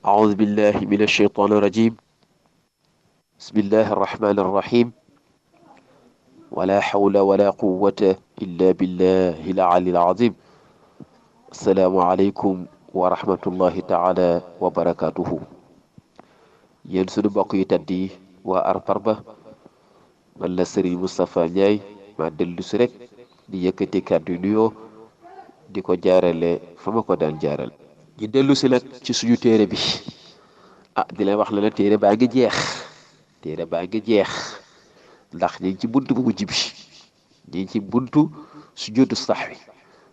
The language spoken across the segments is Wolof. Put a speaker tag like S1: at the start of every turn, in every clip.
S1: أعوذ بالله من الشيطان الرجيم. بسم الله الرحمن الرحيم. ولا حول ولا قوة إلا بالله العلي العظيم. السلام عليكم ورحمة الله تعالى وبركاته. ينسون بقية الدي وأربعة من لسري مصطفى نياي ما دلو سرك دي يكتي كادو نيو دي كو جارل فما كو دان جارل دي دلو سلك ci suñu téré bi di leen wax la téere baa ngi jeex téere baa ngi jeex ndax ñu ngi ci buntu bu mujj bi ñu ngi ci buntu sujudu sahwi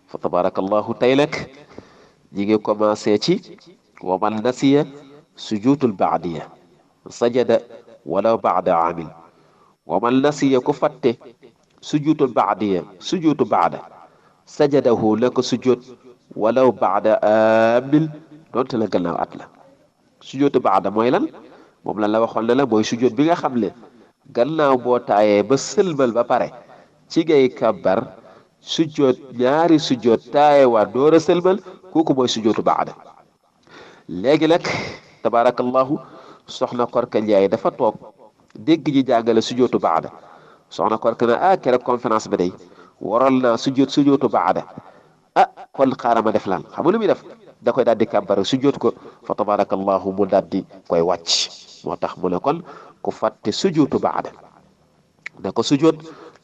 S1: fa tabarakallahu tey nag ñi ngi commencé ci wa man nasiya sujudul baadiya sajada walaw baada amil wa man nasiya ku fatte sujudul baadiya sujudu baada sajadahu la ko sujud walaw baada amil donte la gannaaw at la sujjóotu baada mooy lan moom lan la waxoon ne la mooy sujjóot bi nga xam ne gannaaw boo taayee ba sëlmal ba pare ci ngay kabbar sujjóot ñaari sujjóot taaye waa door a sëlmal kooku mooy sujjóotu baada léegi nag tabarakallahu soxna Korka Njaay dafa toog dégg ñi jàngale sujjóotu baada soxna Korka ne keroog conférence bi day waral naa sujjóotu baada kon xaaral ma def lan xam nga lu muy def da koy daal di kàbbar sujjóot ko fa tabarakallahu mu daal di koy wàcc moo tax mu ne kon ku fàtte sujjóotu baada da ko sujjóot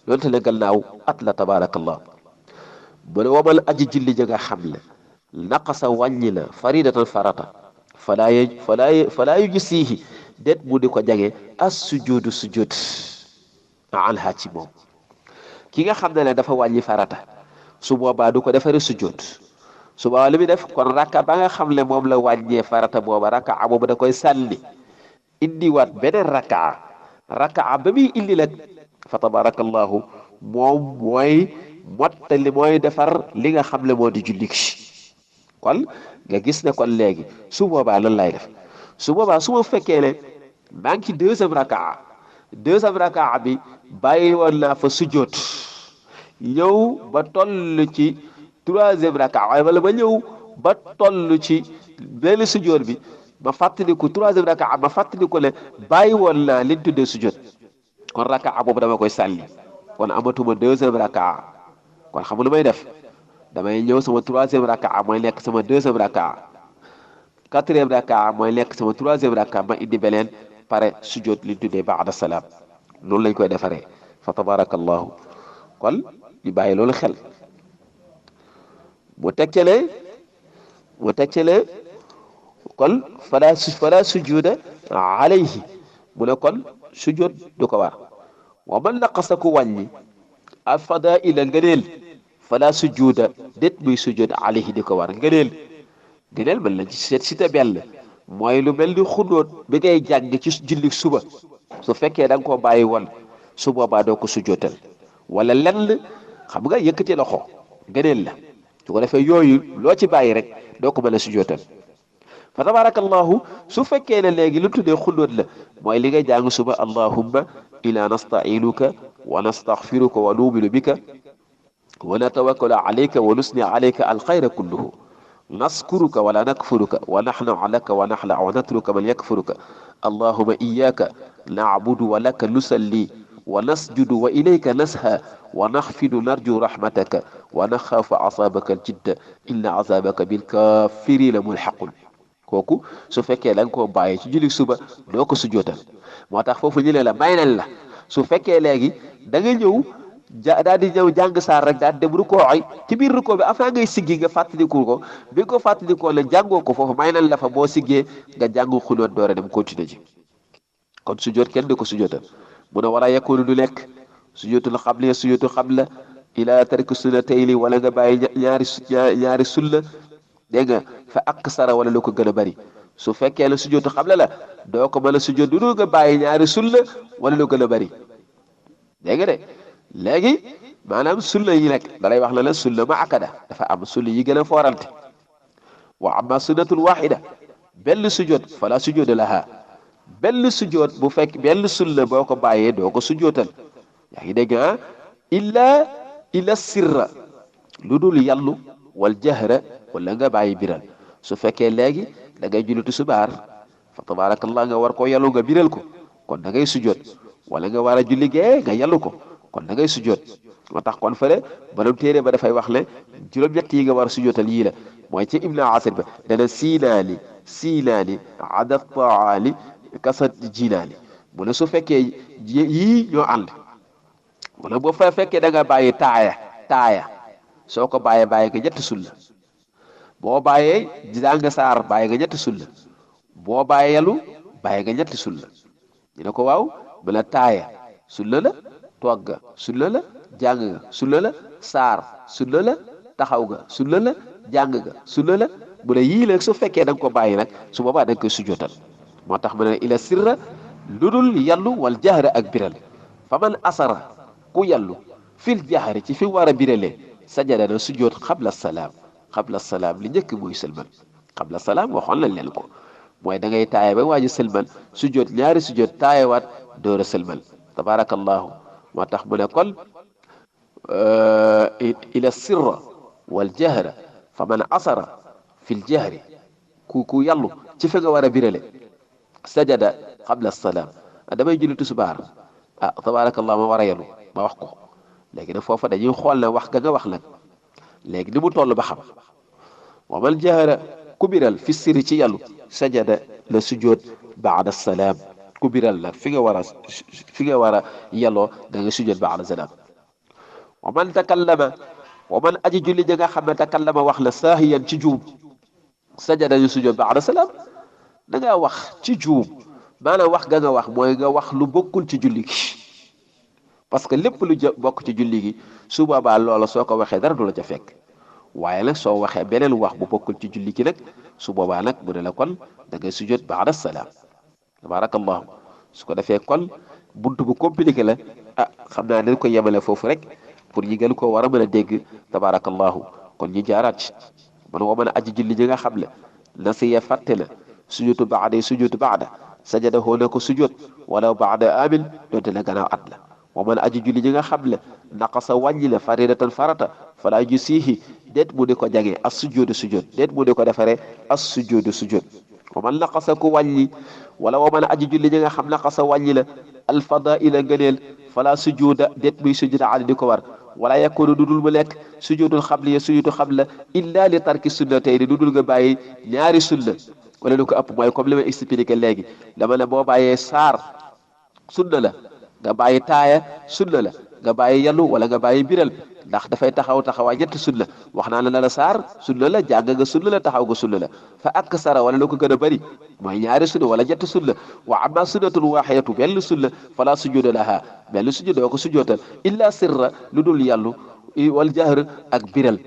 S1: loonte ne gannaaw at la tabarakallahu mu ne wamal aji julli ja nga xam ne naqasa wàññi la faridatan farata falaa yu gisiihi déet mu di ko jage as sujjóotu sujjóot anha ci moom ki nga xam ne dafa wàññi farata su boobaa du ko defaree sujjóot su boobaa li muy def kon rakka ba nga xam ne moom la wàññee farata booba rakka boobu da koy sànni indiwaat beneen rakka ba muy indi nag fa tabarakallahu moom mooy mottali mooy defar li nga xam ne moo di julli gi kon nga gis ne kon léegi su boobaa lan lay def su boobaa su ma fekkee ne maa ngi ci deuxième rakka bi bàyyi woon naa fa sujjóot ñëw ba toll ci troisième raka waaye wala ba ñëw ba toll ci benn sujjóot bi ma fàttaliku troisième raka ma fàttaliku ne bàyyi woon naa liñ tuddee sujjóot kon raka boobu dama koy sàlli kon amatuma deuxième raka kon xam lu may def damay ñëw sama troisième raka mooy nekk sama deuxième raka quatrième raka mooy nekk sama troisième raka ma indi beneen pare sujjóot liñ tuddee baada salaam noonu lañ koy defaree fa tabarakallahu kon ñu bàyyi loolu xel mu teccale kon fala sujuda alayhi mu ne kon sujud du ko war wa man naqasa ku wàññi al fadaila ngëneel fala sujuda déet muy sujud alayhi di ko war ngëneel mën la ci seet si te bell mooy lu mel ni xunóot bi ngay jàng ci julli suba su fekkee da nga koo bàyyi woon su boobaa doo ko sujootal wala lenn xam nga yëkkati loxo ngëneel la su ko defee yooyu loo ci bàyyi rek doo ko mën a sujootal fa tabarakallahu su fekkee ne léegi lu tuddee xunóot la mooy li ngay jàng suba allahumma ila nastainuka wa nastaghfiruka wa nu'minu bika wa natawakkalu alayka wa nusni alayka alxayra kulluhu naskuruka wala nakfuruka wa naxnau laka wa naxla wa natruka man yakfuruka allahumma iyaka nacbudu wa laka nusalli wa nasjudu wa ilayka nasha wa naxfidu narju rahmataka wa naxaafu asaabaka aljidda inna asaabaka bilkafirina mulxaqun kooku su fekkee da nga koo bàyyi ci julli suba doo ko sujootal moo tax foofu ñu ne la may nañ la su fekkee léegi da nga ñëw daal di ñëw jàng saar rek daal di dem rukkoo ay ci biir rukkoo bi avant ngay siggi nga fàttaliku ko bi nga ko fàttalikoo la jàngoo ko foofu may nañ la fa boo siggee nga jàngu xunoot doore dem continuer ji kon sujoot kenn du ko sujootal mu ne wala yakunu du nekk sujootul xabla ila tarki sunnatayni wala nga bàyyi ñaari sunna dégg nga fa aksara wala lu ko gën a bari su fekkee la sujootu xabla la doo ko mën a sujoot du nga bàyyi ñaari sunna wala lu gën a bari dégg nga de léegi maanaam sunna yi nag dalay wax la la sunna ma akada dafa am sunna yi gën a foorante wa amma sunnatul waxida benn sujoot fala sujooda laha benn sujoot bu fekk benn sunna boo ko bàyyee doo ko sujootal yaa ngi dégg illa sirra lu dul yàllu wal jahra wala nga bàyyi biral su fekkee léegi da ngay julli tisbaar fa tabarakallah nga war ko yàllu nga biral ko kon da ngay sujjoot wala nga war a julli gee nga yàllu ko kon da ngay sujjoot moo tax kon fële borom téere ba dafay wax ne juróom-ñett yi nga war a sujjootal yii la mooy ci ibnu asir ba dana siinaani ada taali kasat jinaani mu ne su fekkee yii ñoo ànd mu ne boo fa fekkee da nga bàyyi taaya soo ko bàyyi nga ñetti sulla boo bàyyee jàng saar bàyyi nga ñetti sulla boo bàyyee yalu bàyyi nga ñetti sulla ñu ne ko waaw mu ne taaya sulla la toog ga sulla la jàng ga sulla la saar sulla la taxaw ga sulla la jàng ga sulla la mu ne yii nag su fekkee da nga ko bàyyi nag su boobaa da nga koy sujjootal moo tax mu ne ila sirra lu dul yàllu wal jahra ak biral fa man asara ku yàllu fil jahri ci fi war a biralee sajada na sujjoot xabla salaam li njëkk muy sëlmal xabla salaam waxoon nañ leen ko mooy da ngay taaye ba waaju sëlmal sujjoot ñaari sujjoot taayewaat door a sëlmal tabarakallahu moo tax mu ne kon ila sirra wal jahra fa man asara fil jahri ku yàllu ci fi nga war a birale sajada qabla salaam damay julli tisbaar tabarakallah ma war a yàllu ma wax ko léegi nag foofa dañuy xool ne wax ga nga wax nag léegi ni mu toll ba xam wa man jahara ku biral fi sirri ci yàllu sajada la sujjoot baada salaam ku biral nag fi nga war a yàlloo da nga sujjoot baada salaam wa man takallama wa man aji julli ja nga xam ne takallama wax la saahiyan ci juum sajada la sujjoot baada salaam da ngaa wax ci juum maanaam wax ga nga wax mooy nga wax lu bokkul ci julli gi parce que lépp lu bokk ci julli gi su boobaa loola soo ko waxee dara du la ca fekk waaye nag soo waxee beneen wax bu bokkul ci julli gi nag su boobaa nag mu ne la kon da ngay sujjoot baada salaam tabarakallahu su ko defee kon buntu bu compliqué la xam naa dañ ko yemale foofu rek pour ñi gën koo war a mën a dégg tabarakallahu kon ñi jaaraat ci man woo mën a aji julli ji nga xam ne nasiya fàtte la sujootu baada sajada hoo na ko sujoot wala baada amin doonte la gannaaw at la wa man aji julli ji nga xam ne naqasa wàññi la faridatan farata falaa ju siihi déet mu di ko jagee as sujoodu sujoot déet mu di ko defaree as sujoodu sujoot wa man naqasa ku wàññi wala wa man aji julli ji nga xam naqasa wàññi la alfadaila ngëneel falaa sujuuda déet muy sujuda ali di ko war wala yakunu dudul mu lekk sujudul xabli ya sujudu xabla illa li tarki sunnatayni dudul nga bàyyi ñaari sunna wala lu ko ëpp mooy comme li ma expliqué léegi dama ne boo bàyyee saar sunna la nga bàyyi taaya sunna la nga bàyyi yallu wala nga bàyyi biral ndax dafay taxawaay ñetti sunna wax naa la saar sunna la jàng nga sunna la taxaw nga sunna la fa ak sara wala lu ko gën a bëri mooy ñaari sunna wala ñetti sunna wa amma sunnatun waxidatu benn sunna fala sujuda laha benn sujud doo ko sujootal illa sirra lu dul yàllu wal jahr ak biral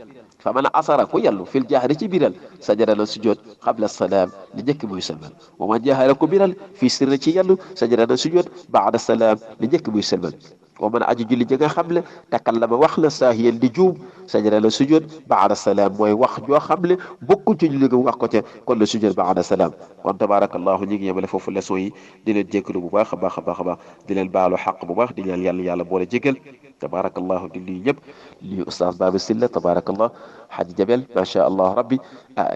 S1: fa man asara ku yàllu fil jahri ci biral sajada na sujjoot qabla salaam li njëkk muy salmal wa man jahara ku biral fii sirri ci yàllu sajada na sujjoot baada salaam li njëkk muy salmal wa man aji julli ji nga xam ne takallama wax la saahiyan di juum sajada na sujjoot baada salaam mooy wax joo xam ne bokkul ci julli ga wax ko ca kon la sujjoot baada salaam kon tabarakallahu ñu ngi yemale foofu leçon yi di leen jégalu bu baax a baax a baax a baax di leen baalu xaq bu baax di ñaan yàlla boole jégal tabarakallahu di nuyu ñëpp nuyu oustaz Baba Sylla tabarakallah Hadj Jabel macha allah rabbi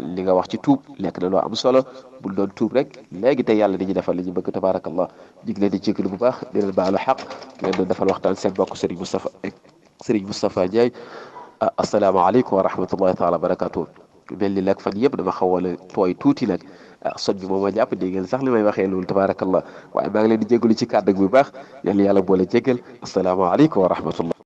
S1: li nga wax ci tuub nekk na loo am solo bul doon tuub rek léegi te yàlla di ñu defal li ñu bëgg tabarakallah ñu ngi leen di jégalu bu baax di leen baalu xaq di leen doon defal waxtaan seen bokk Serigne Moustapha Ndiaye asalaamaaleykum wa rahmatullahi taala wa barakatuh mel ni nag fan yëpp dama xaw a tooy tuuti nag soj bi moom ma jàpp dégg ngeen sax li may waxee loolu tabarakallah waaye maa ngi leen di jégalu ci kàddu bu baax yàlla boole jégal asalaamaaleykum wa rahmatullah